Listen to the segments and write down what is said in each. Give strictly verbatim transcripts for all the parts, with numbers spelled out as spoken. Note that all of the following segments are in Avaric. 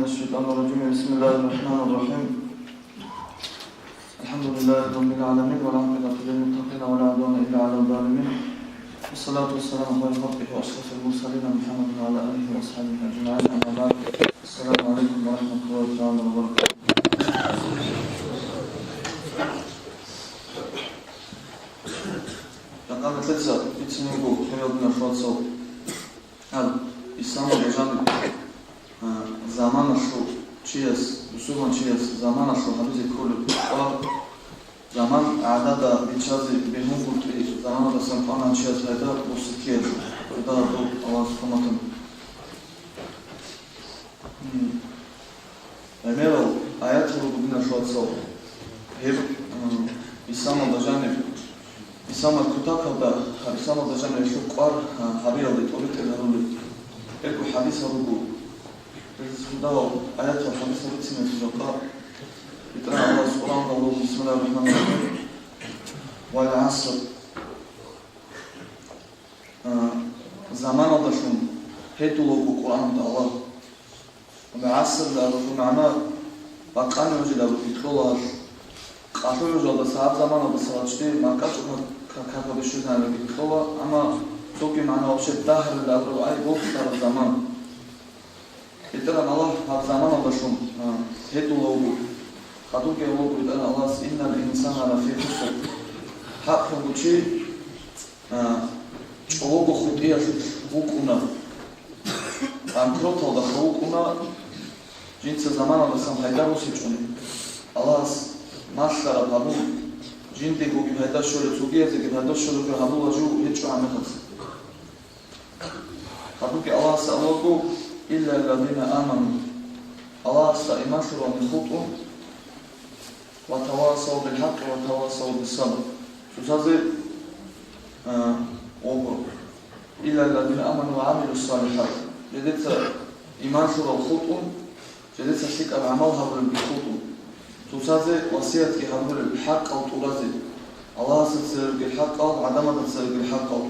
الشيطان الرجيم. بسم الله الرحمن الرحيم. الحمد لله رب العالمين، والعاقبة للمتقين، ولا عدوان إلا على الظالمين. والصلاة والسلام على خير خلقه وأشرف المرسلين محمد وعلى آله وأصحابه أجمعين. أما بعد. السلام عليكم ورحمة الله تعالى وبركاته. Жакъа нилъеца бицинеб буго, хириял диналъул вацал, гьаб исламалда жаниб, а, заманалъул чияс, бусурманчияс заманалъул гьабизе кколеб кӀвар, заман гӀадада биччазе бегьунгутӀи, заманалдасан къванагӀан чияс пайда буссине ккеялъул, пайда гьабун Аллагьас хъуматун. М. ГӀемерал аятал руго, диналъул вацал. Гьеб, м, исламалда жаниб, исламалъул кутакалда, исламалда жаниб гьелъул кӀвар, а, гьабиялде тӀоритӀел гьарулел. Гьебго хӀадисал руго. Гьез жидал аятал хӀадисал бицине жакъа. БетӀергьан Аллагьас Къуръанда абула: بسم الله الرحمن الرحيم. والعصر. А, заманалдалъун гьедулавго Къуръанда Аллагь. ГӀасралъул магӀна бакъанил гӀужалда букӀине ккола гьалъ. Къалъул гӀужалдаса гьаб заманалдаса вачӀде макьачӀ ка-, ка-, какаби щвезабизе ккола, амма цоги магӀна вообще дагьрилан абураб ай бокьараб заман. БетӀергьан Аллагь гьаб заманалдалъун, а, гьедулавго, хадубги абулеб буго БетӀергьан Аллагьас: إن الإنسان لفي خسر. ХӀакълъун чи, а, чӀолого хутӀиялъулъ вукӀуна, банкроталда вукӀуна, жинца заманалдасан пайда босичӀони. Аллагьас малъараб гьабун, жиндиеги пайда щолеб, цогиязеги пайда щолеб гьабула жо гьечӀо гьаниб. Хадубги Аллагьас абулаго: إلا الذين آمنوا. Аллагьасда иман лъуравни хутӀун, وتواصوا بالحق وتواصوا بالصبر. Цоцазе, а, ого. إلا الذين آمنوا وعملوا الصالحات. Жидеца иман лъурал хутӀун, жидеца лъикӀаб гӀамал гьабуралги хутӀун, цоцазе васиятги гьабурел хӀакъал тӀуразе, Аллагьасда цере ругел хӀакъал, гӀадамазда цере ругел хӀакъал,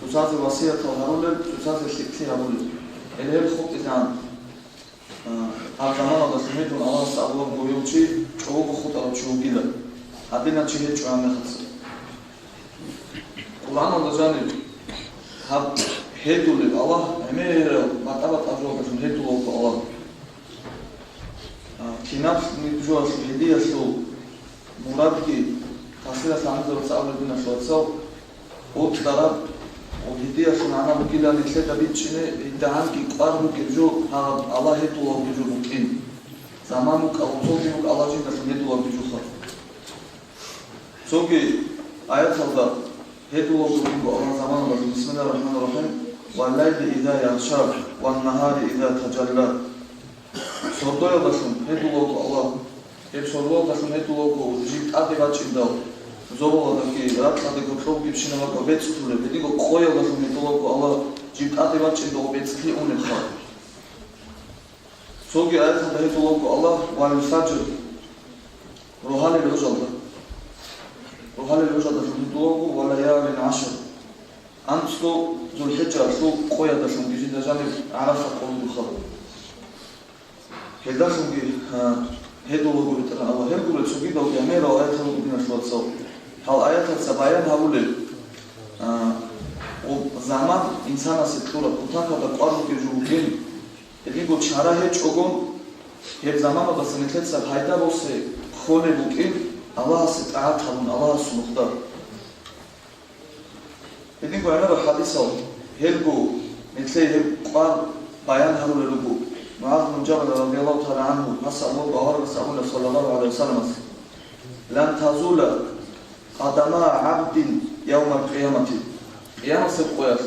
цоцазе васиятал гьарулел, цоцазе лъикӀлъи гьабулел. Гьеле гьеб хутӀизегӀан, а, гьаб заманалда лъугьинчӀун Аллагьасда абулеб буго, гьев чи чӀолого хутӀарав чи вугилан, гьадинав чи гьечӀо гьаниб. Къуръаналда жаниб гьаб гьедулеб Аллагь, гӀемерал батӀа-батӀа жоялдалъун гьедулев вуго Аллагь. А, кинаб жоялъул гьедиялъул мурадги, тафсиралъ гӀалимзабаца абулеб, диналъул вацал, бокьараб ва гьедиялъул магӀна бугилан нилъеда бичӀчӀине, гьедигӀанги кӀвар бугеб жо гьаб Аллагь гьедулев вугеб жо букӀин. Заман букӀа, цоги букӀа Аллагь жиндалъун гьедулев вугеб жоха. Цоги аяталда гьедулев вуго Аллагь заманалда: بسم الله الرحمن الرحيم. والليل إذا يغشى والنهار إذا تجلى. Сордоялдалъун гьедулев вуго Аллагь. Гьеб сордоялдалъун гьедулев вуго жиб тӀаде бачӀиндал, зобалаздаги ракьалдаги гьоркьоб бугебщинаб бакӀал бецӀлъулеб. Гьединго къоялдалъун гьедулев вуго Аллагь, жиб тӀаде бачӀиндал бецӀлъи унебха. Цоги аяталда гьедулев вуго Аллагь: والفجر. Рогьалил гӀужалда. Рогьалил гӀужалдалъун гьедулев вуго: وليال عشر. АнцӀго ЗулхӀиджаялъул къоялдалъунги жинда жаниб ГӀарафа къоялъул хабар. Гьелдалъунги, а, гьедулев вуго БетӀергьан Аллагь. Гьеб гурел цогидалги гӀемерал аятал руго, диналъул вацал. Гьал аяталъ баян гьабулеб, а, заман инсанасе кьураб, кутакалда кӀвар бугеб жо букӀин. Гьединго чара гьечӀого, гьеб заманалдаса нилъеца пайда босе кколеб букӀин Аллагьасе тӀагӀат гьабун, Аллагьасул нухда. Гьединго гӀемерал хӀадисал гьелго нилъее гьеб кӀвар баян гьарулел руго. МугӀаз бин Жабал радияллагьу тагӀала гӀангьу, гьас абулеб, аварагас абуна, саллаллагьу гӀалайгьи вассаламас: لن تزول قدما عبد يوم القيامة. Къиямасеб къоялъ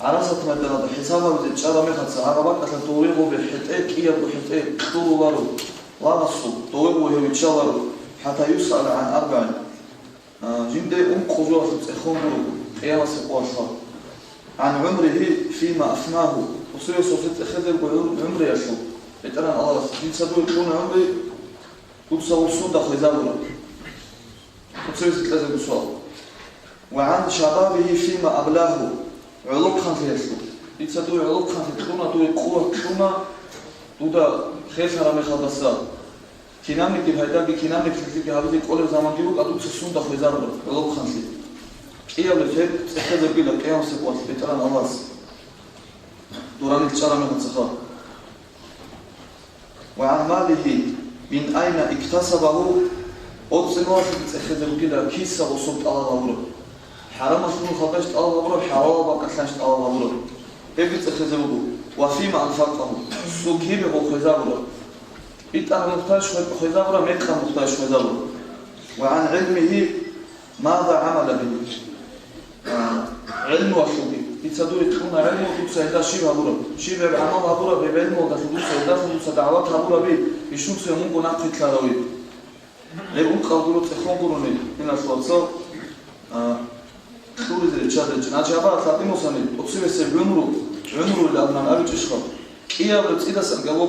ГӀарасат майданалда хӀисаб гьабизе чӀараб мехалъ гьагъаб бакӀалъа дов гъоби хӀетӀе, кӀиябго хӀетӀе кьуруларо лагъасул, дов гъоби гьев виччаларо, حتى يسأل عن أربع. А, жинда ункъо жоялъул цӀехон гуро къиямасеб къоялъ. عن عمره فيما أفناه. Гьесие цере цӀехезабго гӀум-, гӀумруялъул. БетӀергьан Аллагьас, жинца дуе кьуна гӀумру, дуца гьесда хвезабура. Гьесие кьезабго суал. وعن شبابه فيما أبلاه. ГӀолохъанлъиялъул. Дица дуе гӀолохъанлъи кьуна, дуе къуват кьуна, дуда Херлъараб мехалдаса, кинабниги пайдаги, кинабниги лъикӀлъиги гьабизе кӀолеб заманги букӀа, дуца сунда хвезарураб гӀолохъанлъи. КӀиябго гьеб цӀехезабила къиямасеб къоялъ БетӀергьан Аллагьас дуранил чӀараб мехалдаса. Ва гӀан малигьи мин айна иктасабагьу, оцӀцӀиналъги цӀехезе бугила киса гъосул тӀалаб гьабураб, хӀарамалъул хадуб тӀалаб гьабураб, хӀалалаб бакӀалъанищ тӀалаб гьабураб, гьебги цӀехезе буго, ва фима анфакъагьу, цо кибего хвезабураб, битӀараб нухдаялъ хве-, хвезабураб, мекъаб нухдаялъ хвезабураб. Ва гӀан гӀилмигьи маза гӀамила бигьи. А, гӀелмуялъулги. Дица дуе кьуна гӀелму, дуца гьелда щиб гьабураб? Щиб гьеб гӀамал гьабураб гьеб гӀелмуялдалъун, дуца гьелдалъун дуца дагӀват гьабураб? Ишунцая мунго нахъе лъараве. Гьеб ункъаб гуро цӀехон гурони, диналъул вацал, а, кьуризе риччазе. Начагьаб лъадимусани, оцебесеб гӀумру, гӀумруялъ абунан абичӀищха? КӀиябго цӀидасан гьабго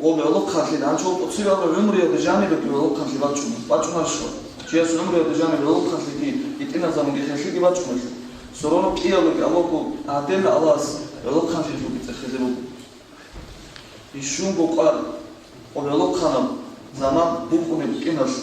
гъоб гӀолохъанлъи, гьанчо оцеб абураб гӀумруялда жанибеги гӀолохъанлъи бачӀуна. БачӀунарищха? Чияс гӀумруялда жаниб гӀолохъанлъиги, гьитӀинаб заманги херлъиги бачӀунелъул. Все равно кӀиябго гьабго гьадинаб Аллагьас гӀолохъанлъиялъулги цӀехезе буго. Ишунго къвар, гъоб гӀолохъанаб заман букӀунеб букӀиналъ.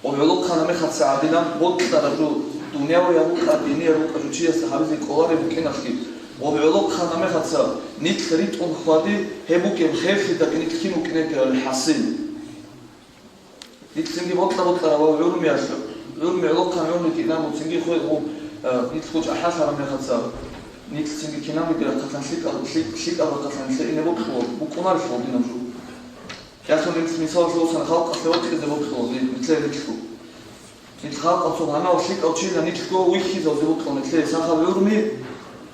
Гъоб гӀолохъанаб мехалъ гӀадинаб бокьараб жо, дуниявияб букӀа, динияб букӀа жо чиясда гьабизе кӀолареб букӀиналъги, гъоб гӀолохъанаб мехалъ нилъ ритӀун хьвади, гьеб бугеб херлъидаги нилъ кин вукӀинегӀан хӀасил. Нилъ цинги бокьа-бокьараб гӀумруялъ, гӀумру гӀолохъан гӀумруги инан цинги хвел гъоб, э, нилъго чӀахӀаллъараб мехалъ, нилъ цинги кинабниги рахъалъан лъикӀал, лъикӀ-, лъикӀал рахъалъан нилъее ине бокьула, букӀунарелъул гьадинаб жо. Ясун нилъ мисалалъе босани халкъалъе вокьизе бокьула, нилъее нилъго. Нилъ халкъалъул гьанав лъикӀав чила нилъго вихьизавзе бокьула нилъее сахаб гӀумру,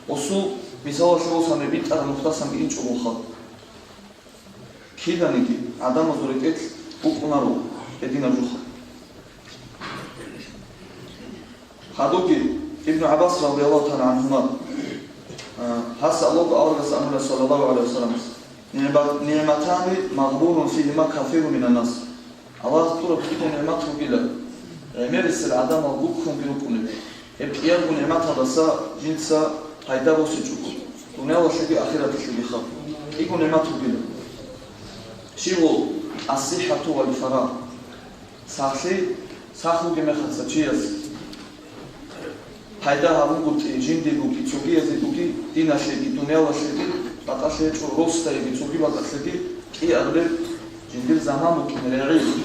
осул мисалалъе босани битӀараб нухдасан инчӀого халкъ. Киданиги гӀадамазул рекӀелъ букӀунаро гьединаб жо. Гьадинги Ибну ГӀаббас радияллагьу тагӀала гӀангьума, а, гьас Аллагьасул аварагас абуна, саллаллагьу гӀалайгьи ва саллам: «НигӀма-, нигӀматани магъбунун фигьима касирун минаннас». Аллагьас кьураб кӀиго нигӀмат бугила, гӀемерисел гӀадамал гуккунги рукӀунел. Гьеб кӀиябго нигӀматалдаса жинца пайда босичӀого, дуниялалъеги ахираталъегиха. КӀиго нигӀмат бугила. Щиб гьеб? Ас-сихӀату вал фарагъ. Сахлъи, сах вугеб мехалъ чияс пайда гьабунгутӀи, жиндиргоги, цогиязегоги, диналъеги, дуниялалъеги, батӀалъи гьечӀо, росдаеги, цоги батӀалъеги кӀиабилеб жиндир заман букӀин регӀи.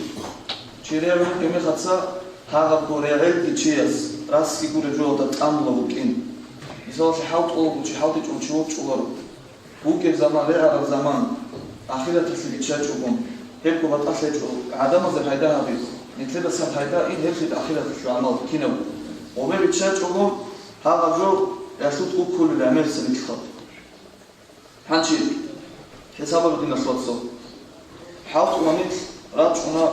Чи регӀи вугеб мехалъ, гьагъабго регӀелги чияс расги гуреб жоялда тӀамулеб букӀин. Мисалалъе, хӀалтӀулаго чи хӀалтӀичӀого чи ворчӀуларо. Вукеб заман, регӀараб заман, ахираталъе биччачӀого, гьебго батӀалъи гьечӀо, гӀадамазе пайда гьаби, нилъедасан пайда ин гьеб лъикӀ ахираталъул гӀамал кинабго. Гъобе биччачӀого, гьагъаб жо ралъутго кколел гӀемерисел рикьха. Гьанчи хӀисабаб, диналъул вацал. ХӀалтӀула нилъ, рачӀуна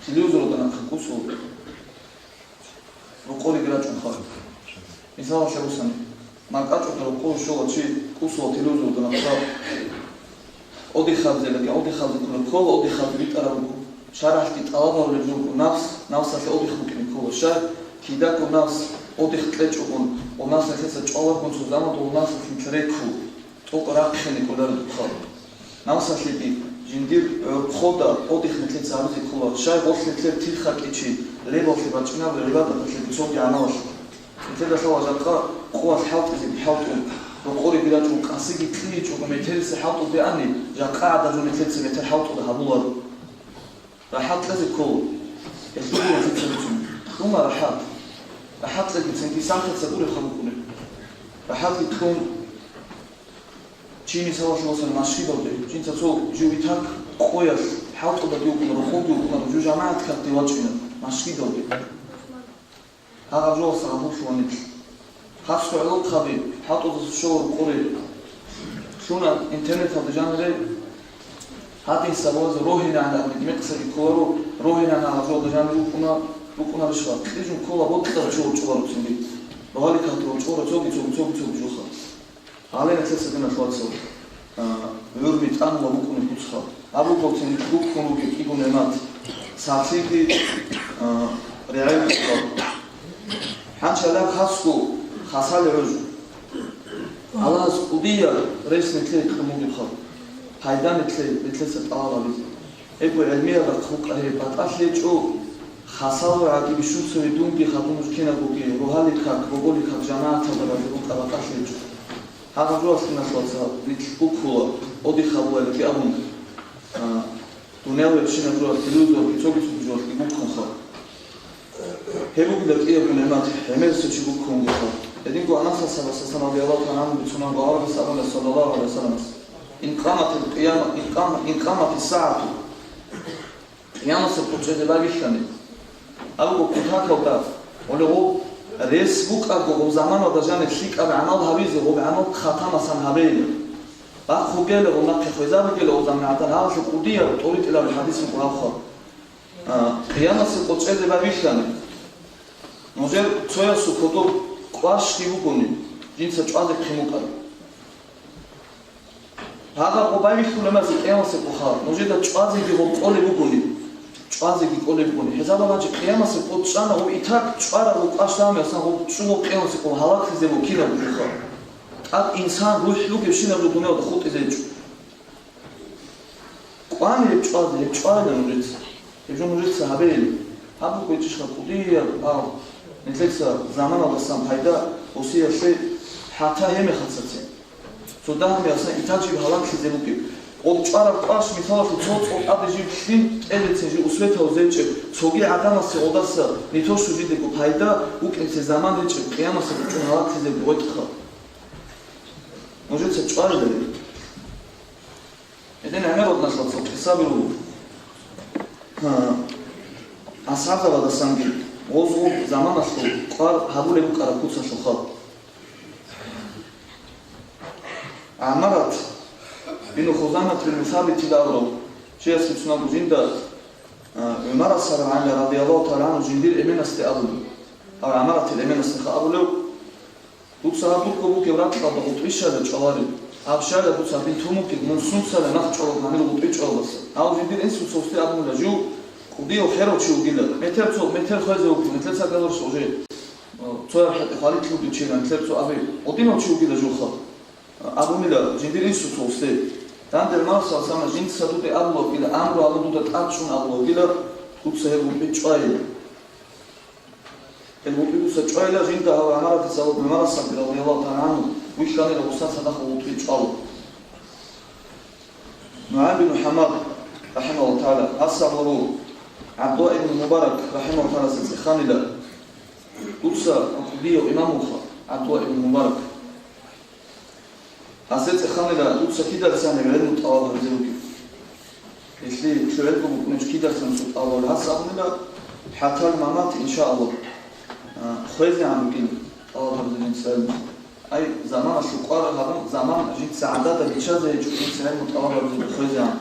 телевизоралда нахъе кӀусул. Рокъориги рачӀун хал. Мисалалъе босани, макьачӀуда рокъор щола чи кӀусула телевизоралда нахъа отдыхабизе, лакин отдыхабизе ккола, ккола отдыхабизе битӀараб буго. ШаргӀалъги тӀалаб гьабулеб жо буго, нафс, нафсалъе отдых букӀине ккола. Щай? Кидаго нафс отдых кьечӀогун ва нафс нилъеца чӀваларгун цо заман дов нафс нилъ рекӀун. ТӀокӀ рахъине кӀолареб хал. Нафсалъеги жиндир гӀорхъода отдых нилъеца гьабизе ккола, щай гъолъ нилъер тирхакӀичи лебаллъи бачӀинаб гӀибадаталъеги цоги гӀамалалъеги. Нилъеда лъала жакъа къоялъ хӀалтӀизеги хӀалтӀун, рокъориги рачӀун, къасиги кьичӀого, метерисеб хӀалтӀулде ани, жакъа гӀадаб жо нилъеца метер хӀалтӀуда гьабуларо. РахӀат кьезе ккола. Гьелъул вазифа бицун. Кьуна рахӀат. РахӀат кьеги цинги сахлъица гуреб хабукъунеб. РахӀатги кьун, чи мисалалъе босани машгидалде, жинца цо жив итак къоялъ хӀалтӀудаги вукӀуна, рокъовги вукӀуна, жив жамагӀат ккатде вачӀина машгидалде. Гьагъаб жоялдаса гьабулъула нилъ. Хасго гӀолохъаби хӀалтӀудаса щола рокъоре. Лъуна интернеталда жанире, гьадин сабазе рогьинегӀан абулеб мекъсаги кколаро, рогьинегӀан гьагъаб жоялда жанир рукӀуна, рукӀунарищха, кьижун ккола, бокьарав чи ворчӀуларо цинги. Рогьалил кагътӀи ворчӀуларо цоги, цоги, цоги, цоги жоха. Гьале нилъеца, диналъул вацал, а, гӀурми тӀамула букӀунеб куцха. Абуго цинги букӀун ругел кӀиго нигӀмат, сахлъиги, а, регӀелги. Гьанчалаб хасго хасалел гӀуж. Аллагьас кӀудияб рес нилъее кьун бугебха, пайда нилъее, нилъеца тӀалаб гьабизе. Гьебго гӀелмияб рахъ букӀа гьеб, батӀалъи гьечӀо, хасало гӀаги бищунцави дунги хадуб нуж кинаб буги, рогьалил как, боголил как жамагӀаталда разе букӀа, батӀалъи гьечӀо. Гьаб жугьалъ диналъул вацал, нилъ буккула, отдых гьабула гьикӀи абун, а, дунялалъ щинаб жугьалъ, телевизорги цоги-цоги жугьалъги буккунха. Гьеб бугила кӀиябго нигӀмат, гӀемерисев чи буккун бугоха. Гьединго Анасас гьабасасан радияллагьу тагӀала гӀангьу бицунанго аварагас абуна, саллаллагьу гӀалайгьи вассаламас: «Ин къаматил къияма, ин къам-, ин къаматис сагӀату». Къиямасеб къо чӀезе байбихьани. Абуго кутакалда, гьоле гъоб рес букӀарго гъоб заманалда жаниб лъикӀаб гӀамал гьабизе, гъоб гӀамал хатамасан гьабейила. Бахъ бугела гъоб нахъе хвезабигела гъоб заман гӀадан, гьалъул кӀудияб тӀоритӀилаб хӀадис буго гьабха. А, къиямасеб къо чӀезе байбихьани. Нужер цоясул кодоб кӀварщги бугони, жинца чӀвазе хъимукӀараб. Гьагъаб къо байбихьула мазе къиямасеб къоха, нужеда чӀвазеги гъоб кӀолеб бугони, чӀвазеги кӀолеб бугони. ХӀисабаланчи къиямасеб къо чӀана гъоб итак чӀвараб гъоб кӀварщ ламесан гъоб чӀугъаб къиямасеб къо гьалаклъизе букинаб жуха. ТӀад инсан рухӀ бугебщинаб жо дуниялда хутӀизе гьечӀо. КӀвани гьеб чӀвазе, гьеб чӀвайила нужеца. Гьеб жо нужеца гьабейила. Гьаб буго ичӀищха кӀудияб, гьав, нилъеца заманалдасан пайда босиялъе хӀатта гьемехацацин. Цо дагьаб ясан итачи гьалаклъизе бугеб. Гъоб чӀвараб кӀварщ мисалалъе цо цӀокъаде жиб лъим тӀедецин жиб усветав зечӀеб, цоги гӀадамасе гъодаса нитошо жидего пайда букӀинце заман гьечӀеб, къиямасеб гьечӀун гьалаклъизе бугъетӀха. Нужеца чӀвайила гьеб. Гьедин гӀемерал нахалцал кьисаби руго. Гьа, асхӀабзабадасанги гъоз-гъоб заманалъул кӀвар гьабулеб букӀараб куцалъул халкъ. ГӀаммарат бин Хузамат бин Сабитил абурав чияс бицунабго жинда, а, ГӀумарас гьаргӀанила радияллагьу тагӀала гӀангьу жиндир эменасде абулеб. Гьав ГӀаммаратил эменасдеха абулев, Дуца гьаб дурго бугеб ракьалда гъутӀби щайила чӀвалареб. Гьаб щайила дуца гьабин тун бугеб, мун сунцайила нахъ чӀвалаб гьанир гъутӀби чӀвалабаса. Гьав жиндир инсуца гьесде абунила, жив кӀудияв херав чи вугила. Метер цо, метер хвезе вуго, метер цо гьаларш уже, э, цояб хӀетӀе хвалилъ вугев чи, метер цо аби. Гъодинав чи вугила жуха. Абунила жиндир инсуца гьесде. Данде гӀумарас гьасана жинца дуде абула вугила, амру гьабун дуда тӀад чӀун абула вугила, дуца гьеб гъутӀби чӀвайила. Гьел гъутӀби дуца чӀвайила жинда гьав ГӀаммаратица ва ГӀумарасанги радияллагьу тагӀала гӀангьу вихьанила гъуса цадахъ гъутӀби чӀвала. НугӀайм бин ХӀаммад рахӀимагьуллагьу тагӀала, гьас абулеб буго, ГӀабдуллагь ибн Мубарак рахӀимагьуллагьу тагӀаласе цӀеханила, дуца кӀудияв имам вуха, ГӀабдуллагь ибн Мубарак. Гьасде цӀеханила дуца кидарцани гӀелму тӀалаб гьабизе бугеб. Гьелъие лъугӀел буго букӀунеб кидарцан цо тӀалаб гьабизе. Гьас абунила, хӀатал мамат, иншааллагь, а, хвезегӀан букӀин тӀалаб гьабизе жинца гӀелму. Ай, заманалъул кӀвар гьабун, заман жинца гӀадада биччазе гьечӀо, жинца гӀелму тӀалаб гьабизе хвезегӀан.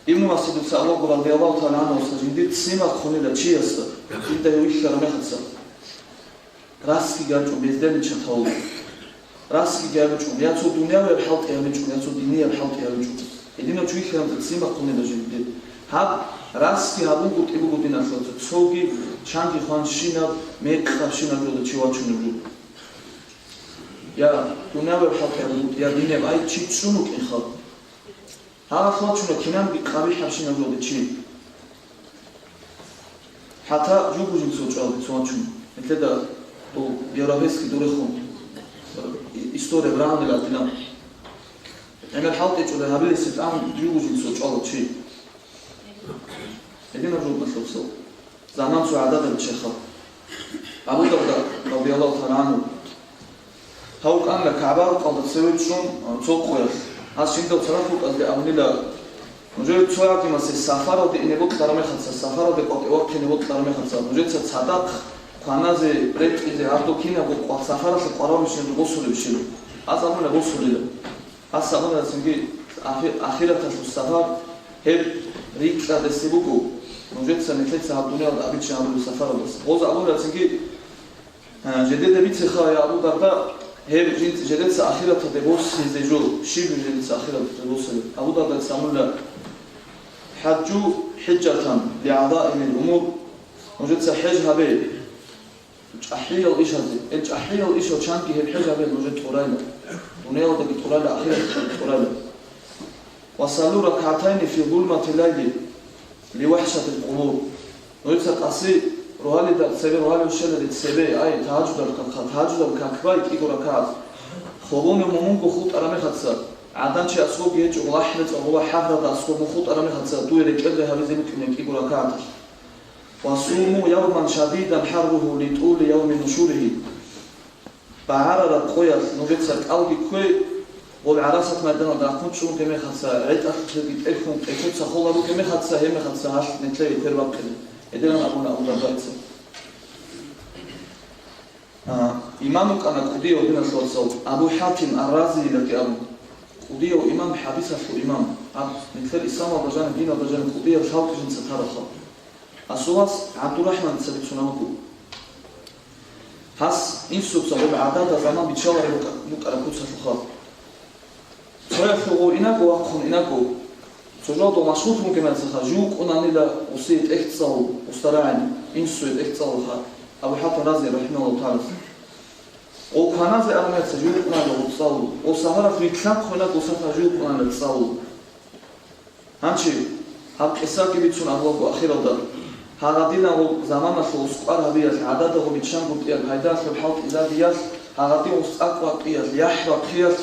Ибн Масгьудица абуго радияллагьу тагӀала гӀангьу, жиндир ццин вахъунила чиясда, жинда гьев вихьараб мехалъ. Расги гьабичӀо безделничатал, расги гьабичӀо, я цо дунявияб хӀалтӀи гьабичӀо, я цо динияб хӀалтӀи гьабичӀо. Гьединав чи вихьараб ццин бахъунила жинде. Гьаб расги гьабунгутӀи буго диналъул вацал, цоги чанги хванщинаб, мекъабщинаб жода чи вачунеб жо. Я дунявияб хӀалтӀи гьабунгутӀи, я динияб, ай чи чӀун вукӀин халкъ. Гьалахъ вачуна кинабги къабихӀабщинаб жоги чи. ХӀатта жугьужинцев чӀвал цо вачун. Гьелъеда дов европейский дурехун, э, и-, история бранила дила. ГӀемер хӀалтӀичӀулай гьабилесе тӀан жугьужинцев чӀвала чи. Гьединаб жо малъуцал. Заман цо гӀадада биччахъа. Абу Дарда, радияллагьу тагӀала гӀангьу, гьав вукӀана КагӀба рукъалда цеве чӀун, а, цо къоялъ. Гьас жинда цадахъ вукӀазде абунила, нужер цо гӀадамасе сафаралде ине бокьараб мехалъ, сафаралде къватӀив вахъине бокьараб мехалъ, нужеца цадахъ кваназе, рекӀизе, гьардо кинабго къват сафаралъе къварав мишин босулеб щиб? Гьас абуна, босулила. Гьас абуна цинги, ахи-, ахираталъул сафар гьеб рикӀкӀадасеб буго, нужеца нилъеца гьаб дуниялда абичӀин гьабулеб сафаралдаса. Гъоз абуна цинги, а, жидеда бицеха, я Абу Дарда, гьеб жинц-, жидеца ахираталде босизе жо, щиб жидеца ахираталде босизе? Абу Дардаца абуна, хӀажжу хӀижжатан лигӀазаимил умур, нужеца хӀеж гьабе. ЧӀахӀиял ишазе, ил чӀахӀиял ишал чанги гьеб хӀежабе нужер тӀурайла, дуниялалдаги тӀурайла, ахираталдаги тӀурайла. «Ва саллу ракгӀатайни фи зулматил лайли ли вахӀшатил къубур». Нужеца къаси рогьалида цебе, рогьалил щвелалде цебе, ай, тагьажудал какха, тагьажудал как бай кӀиго ракагӀат. Хобони мумунго хутӀараб мехалъ, гӀадан чи аскӀобги гьечӀого лахӀ-мецӀ гъоба хӀагьрада аскӀоб мун хутӀараб мехалъ, дуе рекӀелде гьабизе букӀине кӀиго ракагӀаталъ. «Ва суму явман шадидан хӀарруху ли тӀули явми нушурихи». БагӀарараб къоялъ нужеца кӀалги ккве, гъол гӀарасат майданалда рахъун чӀунге мехалъа, гӀетӀалъулъеги тӀерхьун, къечоца хола руге мехалъа, гьеб мехалъа гьалъ нилъее квер бахъине. Гьединан абуна Абу Дардайца. А, имам вукӀана кӀудияв, диналъул вацал, Абу ХӀатим ар-Разиялъги абун. КӀудияв имам, хӀадисалъул имам. Аб, нилъер исламалда жаниб, диналда жаниб кӀудияв лъалкӀ жинца тарал хал. Асулас ГӀабдурахӀманица бицунаб буго. Гьас инсуца гъоб гӀадада заман биччалареб букӀа-, букӀараб куцалъул хал. Цоялъул гъов инаго вахъун инаго, цо жолдо машгъуллъун гьечӀони, жив вукӀунанила гъосие тӀехь цӀалу, устарагӀин, инсуе тӀехь цӀалулха, Абу ХӀатим Рази рахӀимагьуллагьу тагӀала. Гъов кваназе араб мехалъ жив вукӀунанила гъов цӀалу, гъов сапаралъ вилълъанхъ вугонаго сапаралъ жив вукӀунанила цӀалу. Гьанже гьаб къисаги бицун абулаго ахиралда, гьагъадинав заманалъул ускъвар гьабиялъ гӀададав биччангутӀияб пайдалъул хӀалтӀизабиялъ, гьагъадин ус цӀакъ бакъиялъ, яхӀ бахъиялъ,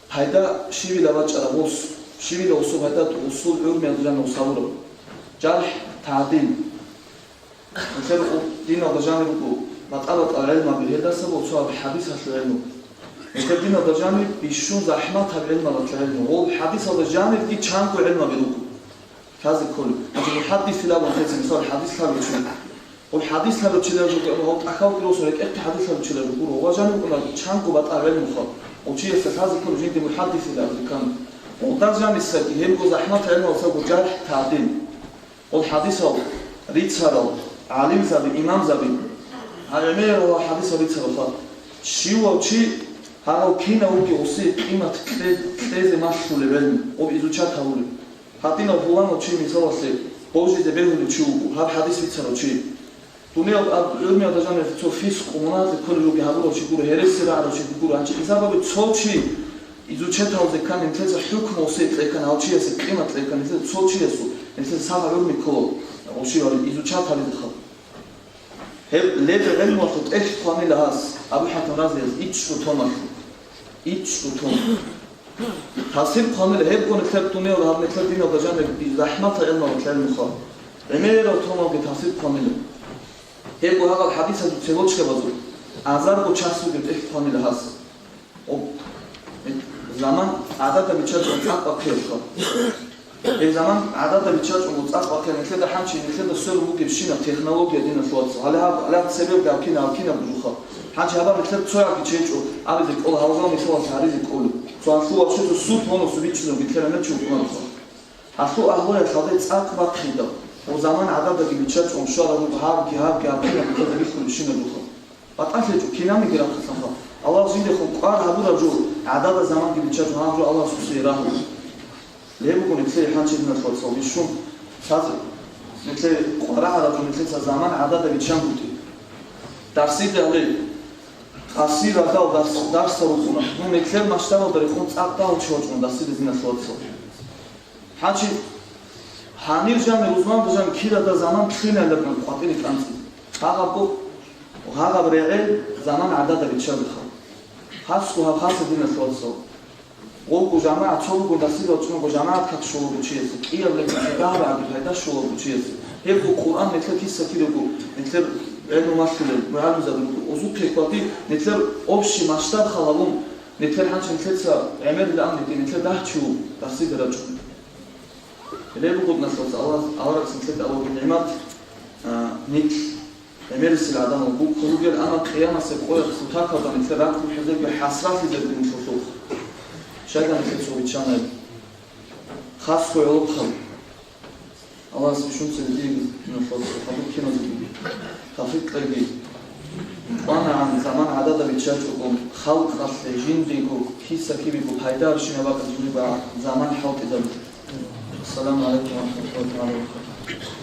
пайда щивила бачӀараб гъос, щивила усуб пайда гъусул гӀурмиялда жанив ус гьабураб. ЖархӀ, тагӀдил. Нилъер диналда жанир руго батӀа-батӀал гӀелмаби, гьелдаса буго цо хӀадисалъул гӀелму. Нилъер диналда жанир бищун захӀматаб гӀелмалъул гӀелму. Гъол хӀадисалда жанирги чанго гӀелмаби руго. Лъазе кколеб. Гьанже мухӀаддис илан гьечӀин, мисал, хӀадис лъалев чи. Гъол хӀадис лъалев чилел руго, гъол тӀахьалги росун рекӀехъе хӀадис лъалев чилел руго. Ва жанир букӀуна чанго батӀа гӀелмуха. Гъол чиясда лъазе кколеб жинде мухӀаддис илан абулеб ккани. Гъолда жанисаги гьебго захӀмат гӀелмалъулго жархӀ, тагӀдил. Гъол хӀадисал рицарал гӀалимзаби, имамзаби, гьаб гӀемерал хӀадисал рицаралха, щивав чи гьарав кинав вугев гъосие къимат кье-, кьезе малъулеб гӀелму, гъоб изучат гьавулеб. Гьадинав фуланав чи, мисалалъе, божизе бегьулев чи вуго, гьаб хӀадис бицарав чи. Дуниял аб-, гӀурмиялда жаниве цо фискъ, мунагьазе кколел ругел гьабурав чи гуро, гьереси рагӀарав чи гуро, гьанже изабаби цо чи изучеталзе ккани, нилъеца хӀукму гъосие кьеккани, гьав чиясе къимат кьеккани, нилъеца цо чиясул, нилъеца сагъа гӀурми ккола, гъушивали изучат гьабизехъал. Гьеб лебе гӀелмуялъул тӀехь хъванила гьас, Абу ХӀатим Разияс, ичӀго томалъул. ИчӀго том. Тафсир хъванила, гьебго нилъер дуниял гьаб нилъер диналда жанир захӀматал гӀелмалъул гӀелмуха. ГӀемерал томалги тафсир хъванила. Гьебго гьагъал хӀадисазул цебочкабазул азарго час бугеб тӀехь хъванила гьас. О, заман гӀадада биччачӀун цӀакъ бахъиялъха. Гьеб заман гӀадада биччачӀун цӀакъ бахъиялъ, нилъеда хӀанчи, нилъеда сверун бугебщинаб технология, диналъул вацал. Гьале гьаб, гьале гьаб цебе гьаб кина, гьаб кина бужуха. ХӀанчи гьабар нилъер цоябги чейчӀо, абизе кӀола, гьалгьал мисалалъ гьаризе кӀолеб. Цо гьалъул ваччуца суд гьоносу бичӀчӀизавги ккеланав чи вукӀунаруха. Гьалъул агьлуялъ гьалде цӀакъ бахъидал, гъо заман гӀададаги биччачӀун щварал руго гьабги, гьабги, гьабги, гьабги, гьабги, бихьулебщинаб буха. БатӀалъи гьечӀо, кинабниги рахъалъанха. Аллагьас жиндехун кӀвар гьабураб жо, гӀадада заманги биччачӀун гьаб жо Аллагьас гьесие рагьула. Гьеб буго нилъее хӀанчи, диналъул вацал, бищун цаз нилъее къварагӀараб жо, нилъеца заман гӀадада биччангутӀи. Дарсиде гьале, къасир радал дарс, дарсал рукӀуна. Ну, нилъер масштабалда рехун цӀакъ дагьав чи вачӀуна дарсиде, диналъул вацал. ХӀанчи гьанир жани, рузманда жани кидадай заман лъугьиналдакан къватӀире кӀанцӀи. Гьагъабго, гьагъаб регӀел заман гӀадада биччалдехъал. Хасго гьаб хаса, диналъул вацал. Гъолго жамагӀат цо руго, дарсида вачӀунаго жамагӀат как щолаго чиясе, кӀияб лекциясе дагьабаги пайда щолаго чиясе. Гьебго Къуръан нилъер киса кидаго, нилъер гӀелму малъулел мугӀалимзаби руго. Узухъе хьвади, нилъер общий масштаб халалун, нилъер хӀанчи нилъеца гӀемерила амниги, нилъер дагь чи вуго, дарсида рачӀун. Гьеле буго, диналъул вацал, Аллагь, аварагас нилъеда аварагин нигӀмат, а, нилъ гӀемерисел гӀадамал гуккун ругел, амма къиямасеб къоялъ кутакалда нилъер ракӀ рухӀизеги хӀасратлъизеги нилъулъухъ. Щайда нилъер цо биччанай хасго гӀолохъаб. Аллагьас бищун цебе диеги, диналъул вацал, хадуб киназеги тавфикъ кьеги. КӀванагӀан заман гӀадада биччачӀого, халкъалъе, жиндиего, киса-кибего пайда гьабщинаб бакӀалде жиндиего заман хӀалтӀизабе. Ассаламу гӀалайкум ва рахӀматуллагьи тагӀала ва баракатугьу.